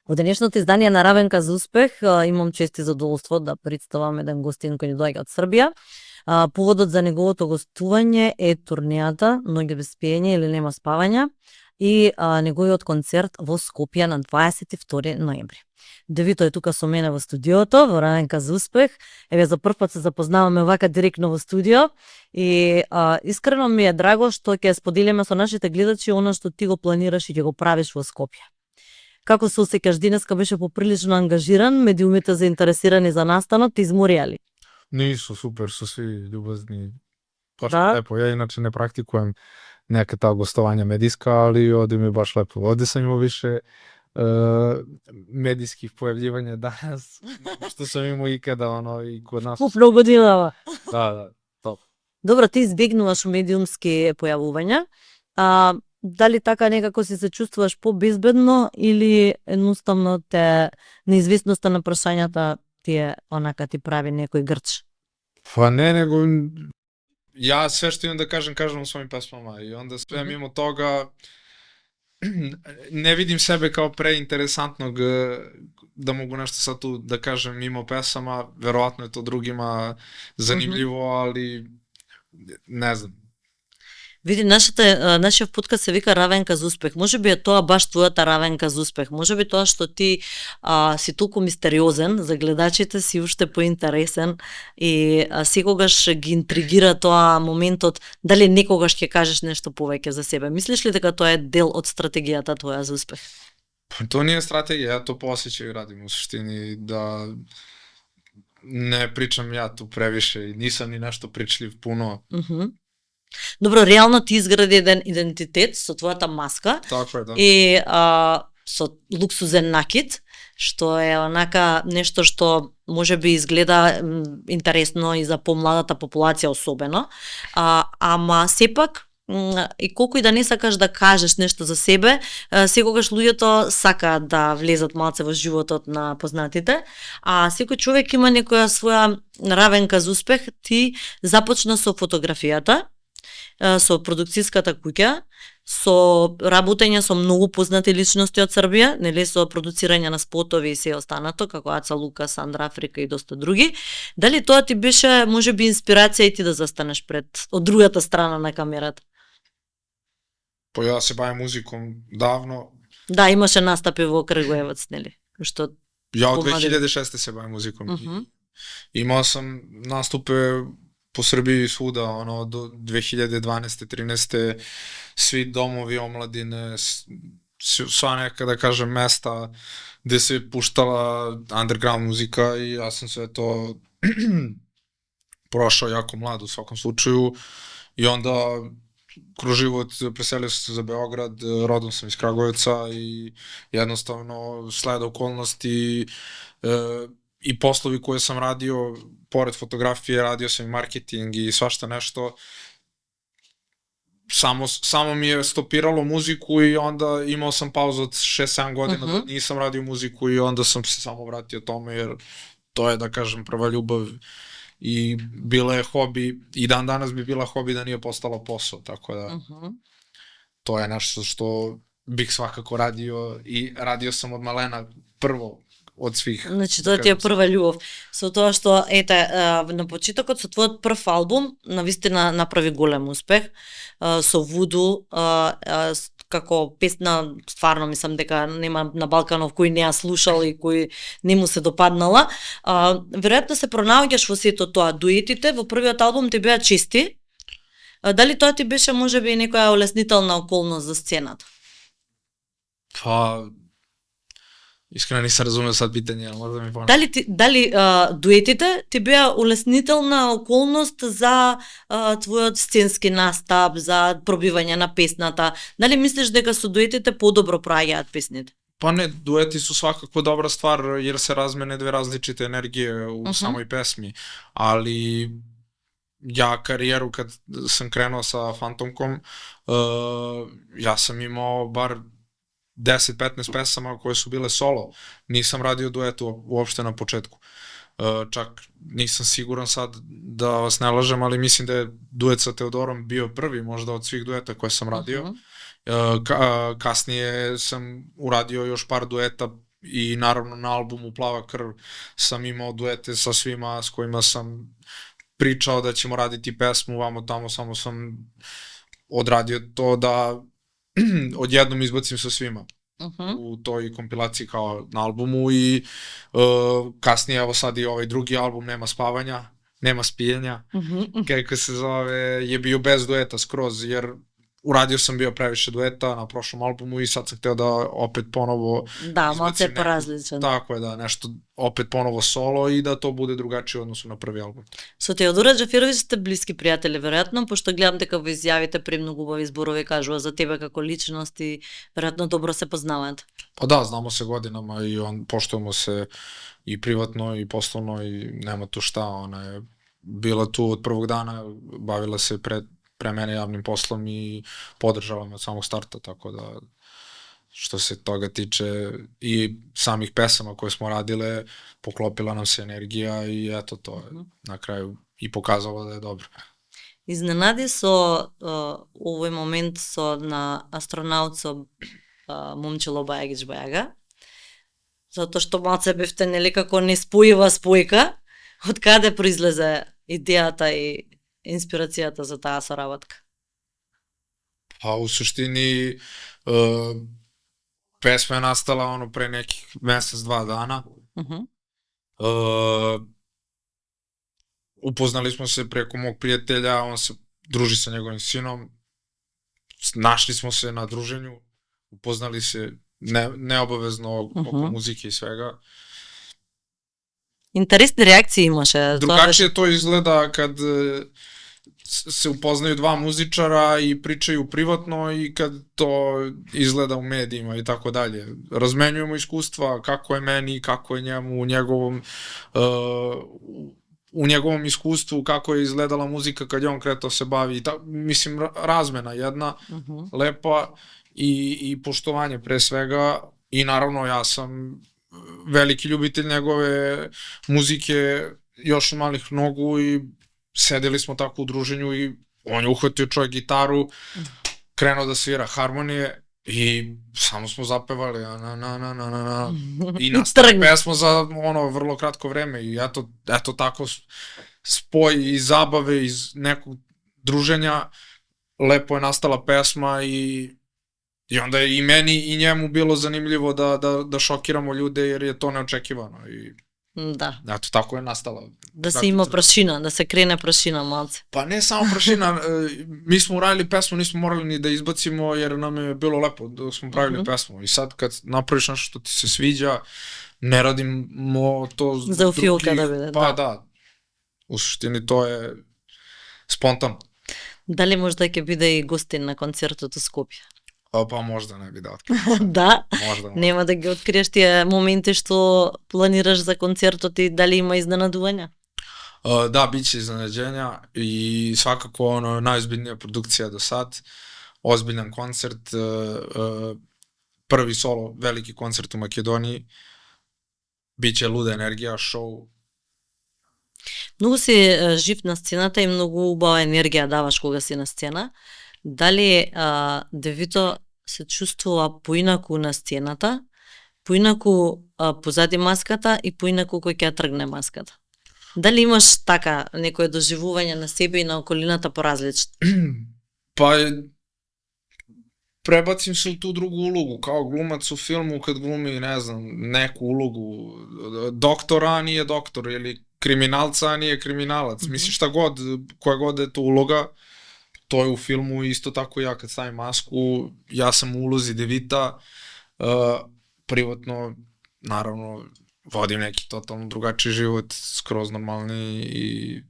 Во денешното издание на Равенка за успех имам чест и задоволство да представам еден гостин кој ни доаѓа од Србија. Поводот за неговото гостување е турнејата Ноќе без пиење или нема спавања и неговиот концерт во Скопје на 22 ноември. Девито е тука со мене во студиото, во Равенка за успех. Еве за прв пат се запознаваме вака директно во студио и искрено ми е драго што ќе споделиме со нашите гледачи она што ти го планираш и ќе го правиш во Скопје. Како се осеќаш денеска? Беше поприлично ангажиран, медиумите заинтересирани за настанот, ти изморија ли? Не, супер, со сви љубазни. Баш Да. лепо, ја иначе не практикувам нека таа гостувања медиска, али оди ми баш лепо. Оди сам имал више медиски појављивања данас, што сум имал и каде оно и код нас. Купно годинава. Да, топ. Добро, ти избегнуваш медиумски појавувања. Дали така некако се чувствуваш побезбедно или едноставно неизвестноста на прашањата ти е онака ти прави некој грч? Па не, него ја све што имам да кажам во својим песмама и онда све мимо тога не видим себе као преинтересантно да могу нешто са ту да кажем мимо песама, веројатно е то другима занимљиво, али не знам. Види, нашиот подкаст се вика Равенка за успех. Можеби е тоа баш твојата Равенка за успех. Можеби тоа што ти си толку мистериозен, за гледачите си уште поинтересен и секогаш ги интригира тоа моментот дали некогаш ќе кажеш нешто повеќе за себе. Мислиш ли дека тоа е дел од стратегијата твоја за успех? Тоа не е стратегија, тоа по осеќај радим у суштини, да не причам ја ту превише и нисам ни нешто причлив пуно. Добро, реално ти изгради еден идентитет со твојата маска. Така е, да. И со луксузен накид, што е онака нешто што можеби изгледа интересно и за помладата популација особено. Ама сепак и колку и да не сакаш да кажеш нешто за себе, секогаш луѓето сакаат да влезат малце во животот на познатите, а секој човек има некоја своја Равенка за успех. Ти започна со фотографијата, со продукцијската куќа, со работење со многу познати личности од Србија, нели, со продуцирање на спотови и се останато, како Аца Лука, Сандра Африка и доста други. Дали тоа ти беше можеби инспирација и ти да застанеш од другата страна на камерата? Па ја се бавам музиком давно. Да, имаше настапи во Крагуевац, нели? Што Ја од 2006 се бавам музиком. Имал сум наступи по Србија и свуда, оно до 2012-13 сви домови омладине, сва нека да кажем места где се пуштала андерграунд музика и јас сум све то прошao јако млад у сваком случају и онда кроз живот преселив се за Београд, родом сам из Краговеца и едноставно след околности и послови кои сам радио, поред фотографија, радио сам и маркетинг и свашта нешто, само ми е стопирало музику и онда имал сам пауза од 6-7 година да нисам радио музику и онда сам се само вратио томе, jer тоа е, да кажем, прва љубов и била е хоби и дан данас би била хоби да nije постала посao, така да тоа е нешто што бих свакако радио и радио сам од малена прво од свих. Значи тоа ти е прва љубов. Со тоа што на почетокот со твојот прв албум навистина направи голем успех со Вуду, како песна, стварно мислам дека нема на Балканов кој не ја слушал и кој не му се допаднала. Веројатно се пронаоѓаш во сето тоа. Дуетите во првиот албум ти беа чисти. Дали тоа ти беше можеби некоја олеснителна околност за сцената? Па искрено не се разумел сад питање, може да ми помниш. Дали дуетите ти беа улеснителна околност за твојот сценски настап, за пробивање на песната? Дали мислиш дека со дуетите подобро проаѓаат песните? Па не, дуети су свакако добра ствар, jer се размене две различите енергije у самој песми, али ја кариеру кад сам кренуo sa Фантомком, ја сам имao бар 10-15 песама кои су биле соло. Нисам радио дуету уопште на почетку. Чак нисам сигуран сад да вас не лажем, али мислим да е дует sa Теодором био први можда од свих дуета кои сам радио. Касније сам урадио још пар дуета и naravno na albumu Plava krv sam imao duete sa svima s kojima sam pričao da ćemo raditi pesmu, vamo tamo, samo sam odradio to da odjednom izbacim sa svima u toj kompilaciji kao na albumu i kasnije, evo sad i ovaj drugi album Nema spavanja, Nema spijenja, kako se zove, je bio bez dueta skroz, jer uradio sam bio previše dueta na prošlom albumu i sad sam hteo da opet ponovo malce je porazličan. Tako je, da, nešto opet ponovo solo i da to bude drugačije u odnosu na prvi album. Со Теодора Џафировиќ сте блиски пријатели, веројатно, пошто гледам дека во изјавите премногу убави зборови кажува за тебе како личност и веројатно добро се познаваат. Pa da, znamo se godinama i poštujemo se i privatno i poslovno i nema tu šta, ona je bila tu od prvog dana, bavila se pre mene javnim poslom i podržala me od samog starta, tako da što se toga tiče i samih pesama koje smo radile, poklopila nam se energija i eto to je na kraju i pokazalo da je dobro. Изненади со овој момент на астронаут со Момчило Бајагич Бајага, затоа што малце бевте нели како неспојива спојка, од каде произлезе идејата и инспирацијата за таа соработка? Pa u suštini pesma je nastala pre nekih mesec-dva dana. Upoznali smo se preko mog prijatelja, on se druži sa njegovim sinom, našli smo se na druženju, upoznali se neobavezno oko muzike i svega. Интересни реакции имаше. Drugačije to izgleda kad se upoznaju dva muzičara i pričaju privatno i kad to izgleda u medijima i tako dalje. Razmenjujemo iskustva, kako je meni, kako je njemu, u njegovom iskustvu, kako je izgledala muzika kad je on kretao se bavi. Mislim, razmena jedna, lepa i poštovanje pre svega. I naravno, ja sam veliki ljubitelj njegove muzike još od malih nogu i sedeli smo tako u druženju i on je uhvatio čovjek gitaru, krenuo da svira harmonije i samo smo zapevali i nastavili pesmu za vrlo kratko vreme i eto tako spoj iz zabave, iz nekog druženja, lepo je nastala pesma i onda je i meni i njemu bilo zanimljivo da šokiramo ljude jer je to neočekivano i da. Eto, tako je nastala. Da se ima prašina, da se krene prašina malce. Pa ne samo prašina, mi smo uradili pesmu, nismo morali ni da izbacimo jer nam je bilo lepo da smo pravili pesmu. I sad kad napraviš nešto što ti se sviđa, ne radimo to za ufilka da bude. Pa da, u suštini to je spontano. Дали можда ќе биде и гостин на концертот у Скопје? Pa možda ne bi da otkrijem. Да? Нема да ги откриеш тие моменти што планираш за концертот и дали има изненадувања? Da, bit će iznenađenja i svakako najozbiljnija produkcija do sad, ozbiljan koncert, prvi solo veliki koncert u Makedoniji, bit će luda energija, show. Многу си жив на сцената и многу убава енергија даваш кога си на сцена. Дали Девито се чувствува поинаку на сцената, поинаку позади маската и поинаку кој ќе тргне маската? Дали имаш така некое доживување на себе и на околината поразлично? Па пребацим се у ту другу улогу, као глумац у филму кад глуми, не знам, неку улогу, доктора, а nije доктор, или криминалца, а nije криминалац. Мисли šta god, koja god je to uloga, to je u filmu isto tako ja kad stavim masku, ja sam u ulozi Devita, privatno, naravno, vodim neki totalno drugačiji život, skroz normalni i...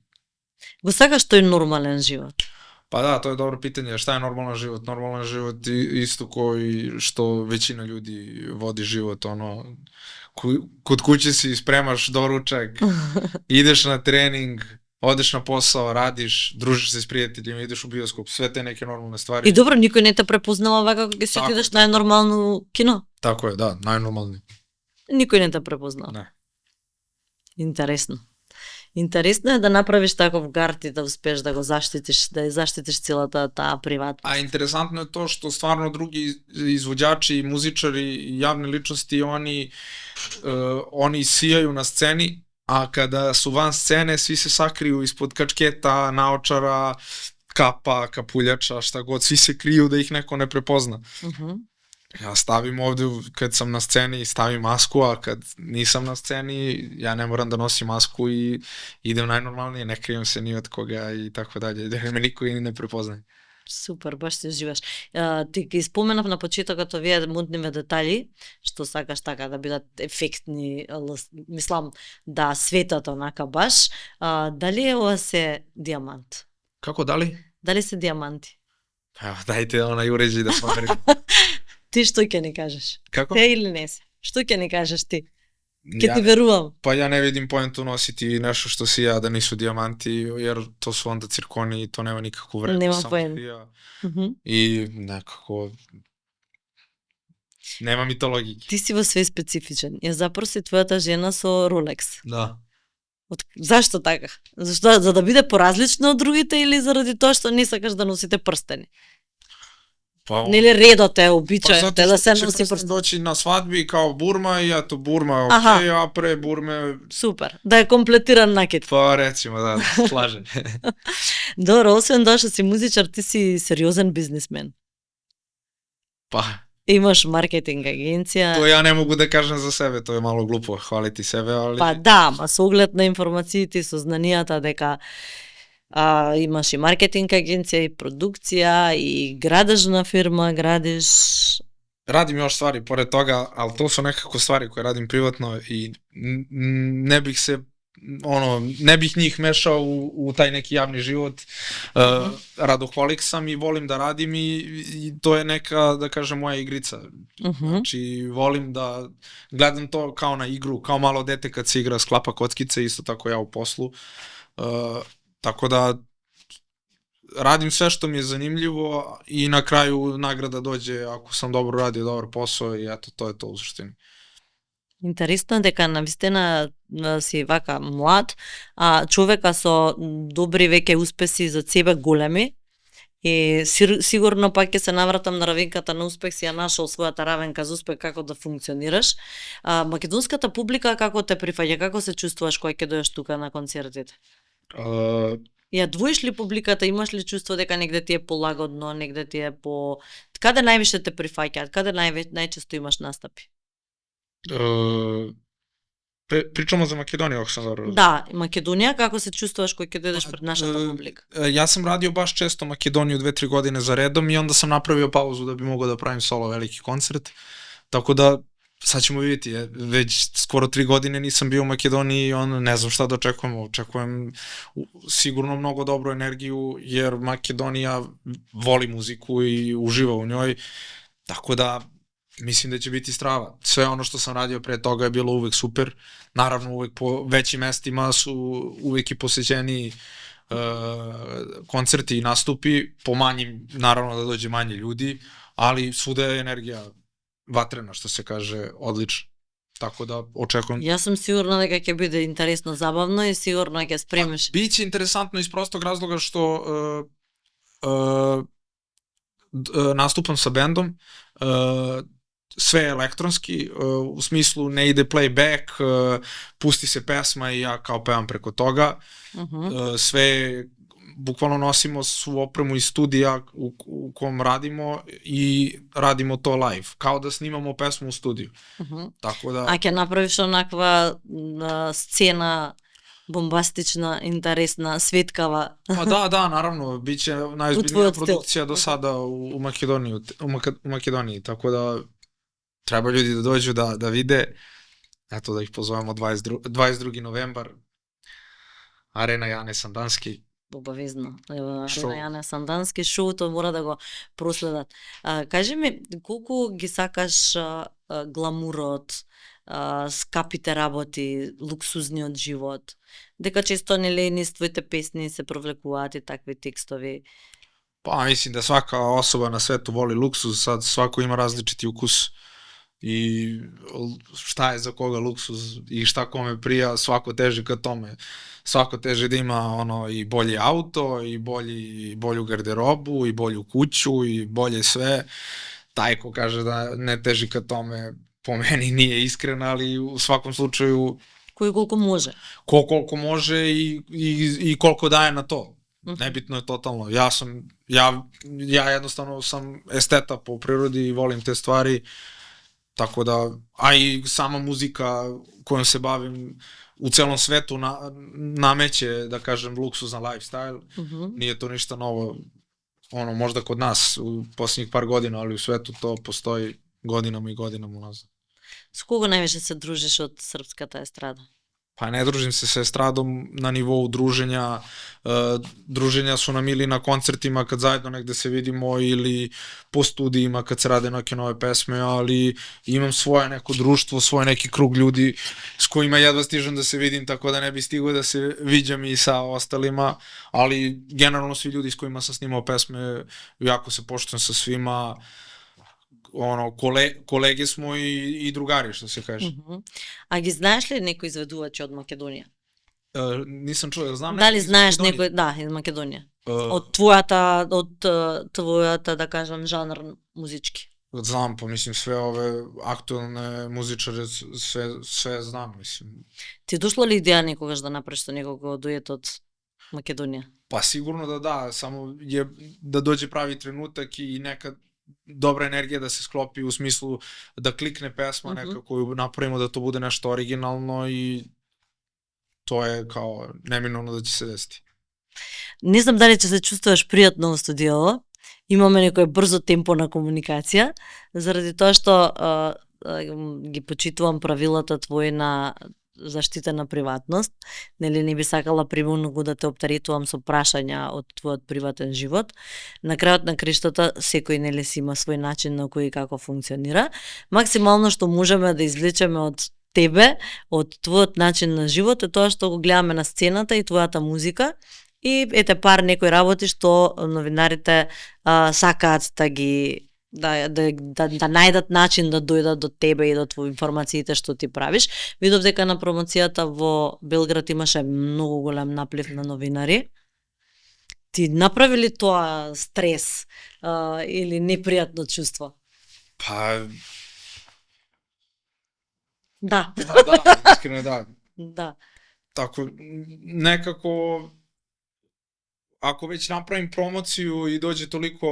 Го сакаш тој нормален живот? Pa da, to je dobro pitanje, šta je normalan život? Normalan život isto koji što većina ljudi vodi život, kod kuće si spremaš doručak, ideš na trening, odeš na posao, radiš, družiš se s prijateljima, ideš u bioskop, sve te neke normalne stvari. И добро, никој не те препознава вака кога си отидеш најнормално кино? Tako je, da, najnormalni. Никој не те препознава? Ne. Интересно. Интересно е да направиш таков гард и да успееш да го заштитиш, да ја заштитиш целата таа приватност. А интересантно е тоа што стварно други извоđачи, музичари, јавни личности, они сијају на сцени, а када су ван сцене, сви се сакрију испод качкета, наочара, капа, капулјача, шта год, сви се крију да их неко не препозна. Ја ставим овде, кад сам на сцени, ставим маску, а кад нисам на сцени, ја не морам да носим маску и идем најнормално, не кријам се ни од кога и така даље, да ме никој не препознае. Супер, баш се живееш. Ти ги споменав на почетокот овие мутниве детали, што сакаш така да бидат ефектни, мислам да светат онака баш. Дали е ова се диамант? Како дали? Дали се диаманти? Дајте онај уреđај да проверим. Ти што ќе ни кажеш? Како? Те или не се? Што ќе ни кажеш ти? Ке ти верувам. Па ја не видим поенту носити нешто што си ја да нису диаманти, jer то су онда циркони и то нема никакво вредност. Нема поент. И некако нема митологија. Ти си во све специфичен. Ја запроси твојата жена со Rolex. Да. Зашто така? Зашто, за да биде поразлично од другите или заради тоа што не сакаш да носите прстени? Нели редот е обичај да се носи прстен. Дочи на свадби као бурма и ето бурма е окей, а пре бурме... Супер, да е комплетиран накид. Па речимо, да, слажен. Добро, освен тоа што си музичар, ти си сериозен бизнисмен. Па. Имаш маркетинг агенција. Тоа ја не могу да кажам за себе, тоа е мало глупо, хвалити себе, али... Па да, ма со оглед на информациите и сознанијата дека имаш и маркетинг агенција, и продукција, и градежна фирма, градиш... Радим још ствари поред тога, ал тоа се некако ствари кои радим приватно и не бих се не бих njih мешал у тај неки јавни живот. Радохолик сам и волим да радим и тоа е нека, да кажем, моја игрица. Значи, волим да гледам тоа као на игру, као мало дете кад се игра склапа коцкице, исто тако ја у послу. Така да радим све што ми е занимљиво и на крају награда доđe ако сам добро радио добар посao и ето тоа е тоа у суштини. Интересно дека навистина си вака млад, а човека со добри веќе успеси за себе големи и сигурно пак ќе се навратам на равенката на успех, си ја нашол својата равенка за успех како да функционираш. Македонската публика како те прифаќа, како се чувствуваш кога ќе дојдеш тука на концертите? Ја двоиш ли публиката, имаш ли чувство дека негде ти е полагодно, негде ти е по... Каде највише те прифаќаат, каде најчесто имаш настапи? Причамо за Македонија, ако сам добро. Да, Македонија, како се чувствуваш кој ќе дојдеш пред нашата публика? Јас сам радио баш често Македонија 2-3 години за редом и онда сам направио паузу да би могол да правим соло велики концерт. Така да сад ćemo vidjeti, već skoro 3 godine nisam bio u Makedoniji i ne znam šta da očekujem sigurno mnogo dobru energiju jer Makedonija voli muziku i uživa u njoj, tako da mislim da će biti strava. Sve ono što sam radio pre toga je bilo uvek super, naravno uvek po većim mestima su uvek i posećeni koncerti i nastupi, po manjim naravno da dođe manje ljudi, ali svuda je energija vatrena, što se kaže, odlično. Tako da očekujem... Јас сум сигурна дека ќе биде интересно, забавно и сигурно ќе спремиш. Биće interesantno iz prostog razloga što nastupam sa bendom, sve je elektronski, u smislu ne ide playback, pusti se pesma i ja kao pevam preko toga, sve bukvalno nosimo svu opremu iz studija u kom radimo i radimo to live, kao da snimamo pesmu u studiju. Tako da... А ќе направиш онаква сцена бомбастична, интересна, светкава? Pa da, naravno, biće najozbiljnija produkcija do sada u Makedoniji, tako da treba ljudi da dođu da vide, eto da ih pozovemo 22. novembar, Arena Jane Sandanski. Обавезно. Арена Јане Сандански, шоуто мора да го проследат. Кажи ми, колку ги сакаш гламурот, скапите работи, луксузниот живот? Дека често нели низ твоите песни се провлекуваат и такви текстови? Pa mislim da svaka osoba na svetu voli luksuz, sad svako ima različiti ukus. и šta je za koga luksuz i šta kome prija, svako teži ka tome. Svako teži da ima i bolji auto, i bolju garderobu, i bolju kuću, i bolje sve. Taj ko kaže da ne teži ka tome, po meni nije iskren, ali u svakom slučaju Кој колку може. Koliko može i koliko daje na to. Nebitno je totalno. Ja jednostavno sam esteta po prirodi i volim te stvari, tako da, a i sama muzika kojom se bavim u celom svetu nameće, da kažem, luksuzan lifestyle. Nije to ništa novo, možda kod nas u posljednjih par godina, ali u svetu to postoji godinama i godinama unazad. С кого највише се дружиш од српската естрада? Pa ne družim se sa estradom na nivou druženja. Druženja su nam ili na koncertima kad zajedno negde se vidimo ili po studijima kad se rade neke nove pesme, ali imam svoje neko društvo, svoj neki krug ljudi s kojima jedva stižem da se vidim, tako da ne bi stigao da se viđam i sa ostalima, ali generalno svi ljudi s kojima sam snimao pesme, jako se poštujem sa svima, kolege smo i drugari, što se kaže. А ги знаеш ли некои изведувачи од Македонија? Nisam čuo, znam neko. Дали знаеш некој, да, из Македонија? Од твојата, да кажам, жанр музички? Znam, pa mislim sve ove aktuelne muzičare, sve znam, mislim. Ти дошло ли идеја некогаш да направиш со некого дует од Македонија? Pa sigurno da, samo je da dođe pravi trenutak i neka dobra energija da se sklopi u smislu da klikne pesma neka koju napravimo da to bude nešto originalno i to je kao neminovno da će se desiti. Не знам дали ќе се чувствуваш пријатно во студиото. Имаме некој брзо темпо на комуникација, заради тоа што ги почитувам правилата твои на заштита на приватност. Нели не би сакала премногу да те оптеретувам со прашања од твојот приватен живот. На крајот на криштата секој нели си има свој начин на кој и како функционира. Максимално што можеме да извлечеме од тебе, од твојот начин на живот е тоа што го гледаме на сцената и твојата музика. И ете пар некои работи што новинарите сакаат да ги да најдат начин да дојдат до тебе и до твои информациите што ти правиш. Видов дека на промоцијата во Белград имаше многу голем наплив на новинари. Ти направи ли тоа стрес или непријатно чувство? Па Да. Да, искрено да. Да. Тако некако ako već napravim promociju i dođe toliko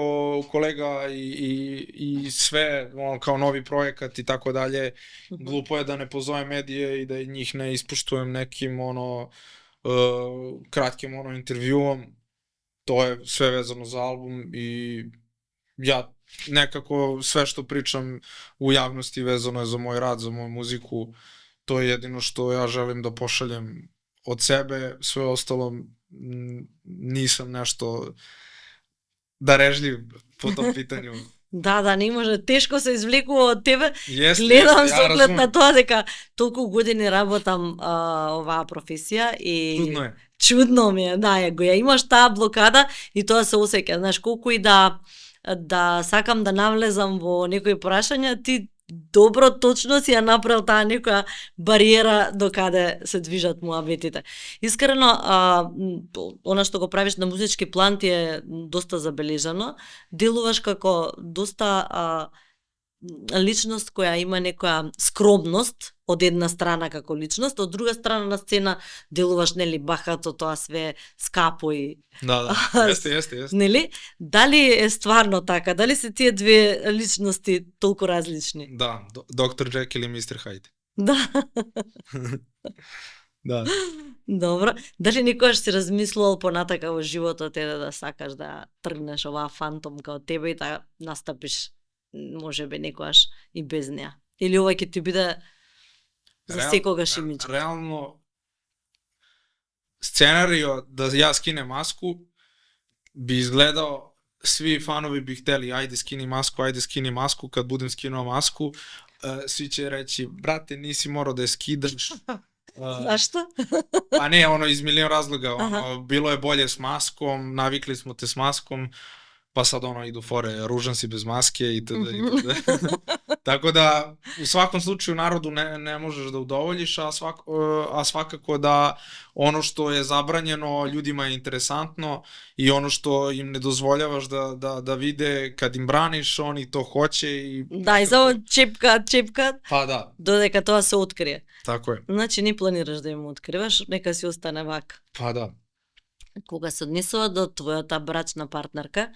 kolega i sve, kao novi projekat i tako dalje, glupo je da ne pozovem medije i da njih ne ispuštujem nekim kratkim intervjuom. To je sve vezano za album i ja nekako sve što pričam u javnosti vezano je za moj rad, za moju muziku. To je jedino što ja želim da pošaljem od sebe, sve ostalo nisam nešto darežljiv po tom pitanju. Да, не може, тешко се извлекува од тебе. Гледам со оглед на тоа дека толку години работам оваа професија и чудно е. Чудно ми е, да, ја имаш таа блокада и тоа се осеќа, знаеш, колку и да сакам да навлезам во некои прашања, ти добро точно си ја направил таа некоја бариера до каде се движат муабетите. Искрено, она што го правиш на музички план ти е доста забележано. Делуваш како доста личност која има некоја скромност од една страна како личност, од друга страна на сцена делуваш нели бахато, тоа све скапо и Да, јесте. Нели? Дали е стварно така? Дали се тие две личности толку различни? Да, доктор Джекил и мистер Хайд. Да. Да. Добро. Дали никогаш си размислувал понатака во животот да сакаш да тргнеш оваа фантом као тебе и да настапиш можеби некогаш и без неа? Или ова ќе ти биде за секогаш имидж? Реално, сценарио да ја скинем маску би изгледao, svi fanovi bi hteli ajde skini masku, kad budem skinuo masku, svi će reći, brate, nisi morao da je skidaš. Zašto? Pa ne, iz milion razloga, bilo je bolje s maskom, navikli smo te s maskom, pa sad idu fore, ružan si bez maske itd. Така да, у сваком случају народу не можеш да удоволиш, а свакако да оно што е забрањено људима е интересантно и оно што им не дозволяваш да виде кад им браниш, они то хоќе и Да, и само чепка, па да, додека тоа се открие. така е. Значи не планираш да им откриваш, нека си остане вака. Па да. Кога се однесува до твојата брачна партнерка,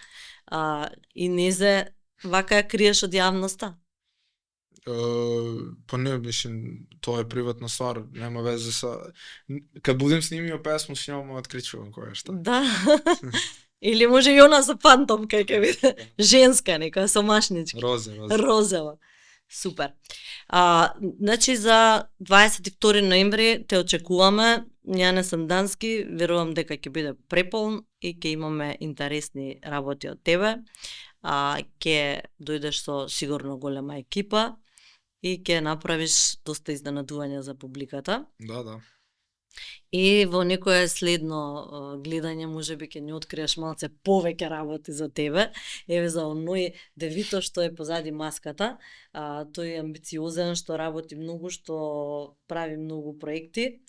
и незе вака ја криеш од јавноста? Па не, мислим, тоа е приватна ствар, нема везе со... Кад будем снимио песму, ќе ќе откричувам која што. Да. Или може и она со Фантом, кај ќе биде женска нека, со машнички. Розева. Супер. Значи за 22 ноември те очекуваме. Ја не сум дански, верувам дека ќе биде преполн и ќе имаме интересни работи од тебе. Ќе дојдеш со сигурно голема екипа и ќе направиш доста изненадување за публиката. Да. И во некое следно гледање можеби ќе ни откриеш малце повеќе работи за тебе. Еве за оној девито што е позади маската, тој е амбициозен, што работи многу, што прави многу проекти.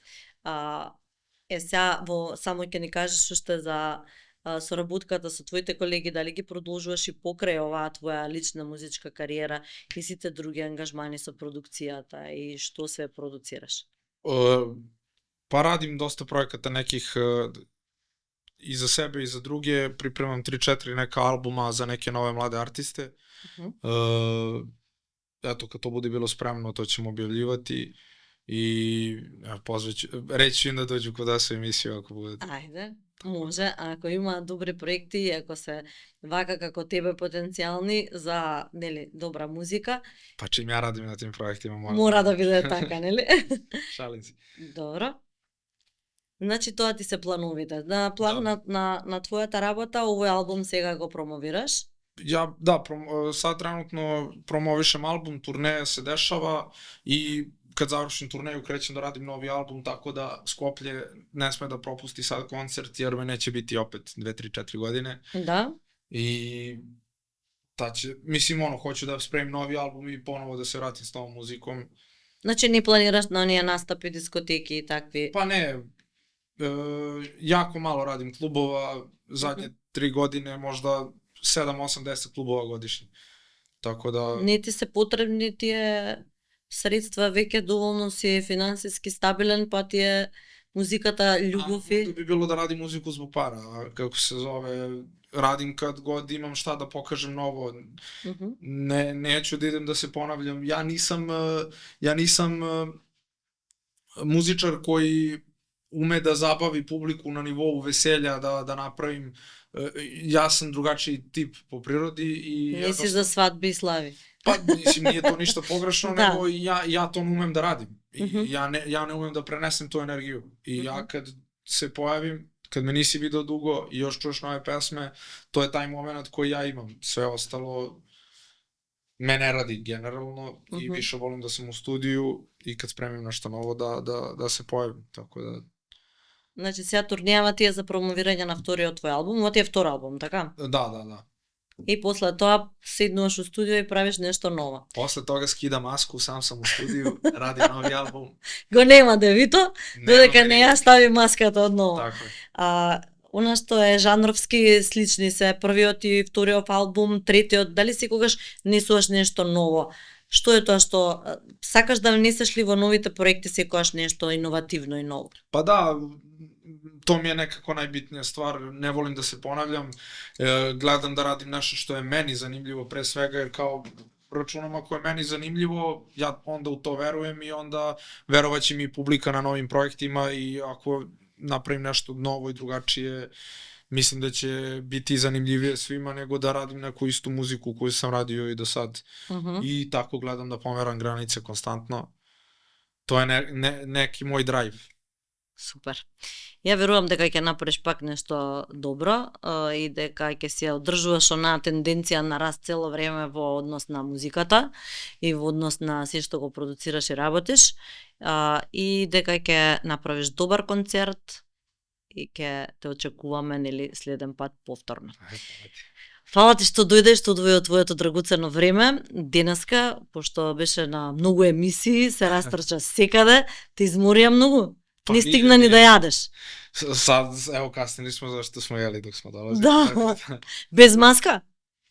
Сега само ќе ни кажеш уште за соработката со твоите колеги, дали ги продолжуваш и покрај оваа твоја лична музичка кариера и сите други ангажмани со продукцијата и што се продуцираш? Па радим доста проеката неких и за себе и за други, припремам 3-4 нека албума за неке нове младе артисти. Ето, като буде било спремно, то ćemo објавljivati и речи им да доđu кod нас емисија ако буде. Ајде, може, ако има добри проекти и ако се вака како тебе потенцијални за, нели, добра музика. Па чим ја радим на тим проектима, мора да биде така, нели? Шалим се. Добро. Значи тоа ти се плановите. На план на твојата работа, овој албум сега го промовираш? Сад тренутно промовишем албум, турнеја се дешава и кад завршим турнеју креćem да радим нови албум, тако да Скоплје не сме да пропусти сад концерт, jer me neće biti opet 2-3-4 godine. Да. И мислим, хоću да спремим нови албум и поново да се вратим с новом музиком. Значи не планираш на оние настапи, дискотеки и такви? Па не, јако мало радим клубова, задње 3 години, можда 7-8-10 клубова годишни. Така да... Не ти се потребни тие средства, веќе доволно си финансиски стабилен, па ти е музиката љубов и... Би било да радим музику због пара, како се зове, радим кад год имам шта да покажем ново. Неću да идем да се понављам. Ја нисам музичар кој уме да забави публику на нивоу веселја, да направим. Јас сум другачи тип по природи и... Не си за свадби и слави. Па, мислим, nije to ništa pogrešno, nego ja to ne umem da radim. Ja ne umem da prenesem tu energiju. I ja kad se pojavim, kad me nisi video dugo i još čuješ nove pesme, to je taj moment koji ja imam. Sve ostalo me ne radi generalno i više volim da sam u studiju i kad spremim nešto novo da se pojavim. Tako da... Значи сега турнејава ти е за промовирање на вториот твој албум, ова ти е втор албум, така? Да. И после тоа седнуваш у студио и правиш нешто ново. После тога скидам маску, сам сам у студио, радим нови албум. Го нема девито, додека не ја стави маската одново. Така е. Она што е жанровски слични се првиот и вториот албум, третиот, дали секогаш несуваш нешто ново? Што е тоа што сакаш да внесеш ли во новите проекти секогаш нешто иновативно и ново? Па да, to mi je nekako najbitnija stvar, ne volim da se ponavljam, gledam da radim nešto što je meni zanimljivo pre svega, jer kao računam ako je meni zanimljivo, ja onda u to verujem i onda verovaće mi publika na novim projektima i ako napravim nešto novo i drugačije, mislim da će biti zanimljivije svima nego da radim neku istu muziku koju sam radio i do sad. I tako gledam da pomeram granice konstantno. To je neki moj drive. Супер. Ја верувам дека ќе направиш пак нешто добро и дека ќе се одржуваш онаа тенденција на раст цело време во однос на музиката и во однос на се што го продуцираш и работиш и дека ќе направиш добар концерт и ќе те очекуваме, нели, следен пат повторно. Фала ти што дојдеш, што одвои од твоето драгоцено време. Денеска, пошто беше на многу емисии, се растрча секаде, те изморија многу. Па, Не стигна ни да јадеш. Сад, ево каснили смо зашто смо јели док смо долазили. Да. Без маска?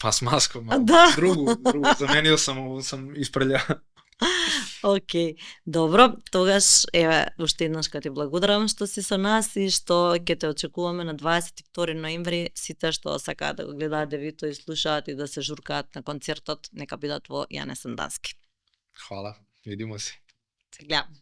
Па с маска, Да. Другу, заменил сам испрелја. Океј, добро, тогаш, еве, уште еднаш ка ти благодарам што си со нас и што ќе те очекуваме на 22 ноември, сите што сакаат да го гледаат Девито и слушаат и да се журкаат на концертот, нека бидат во Јане Сандански. Хвала, видимо се. Се гледам.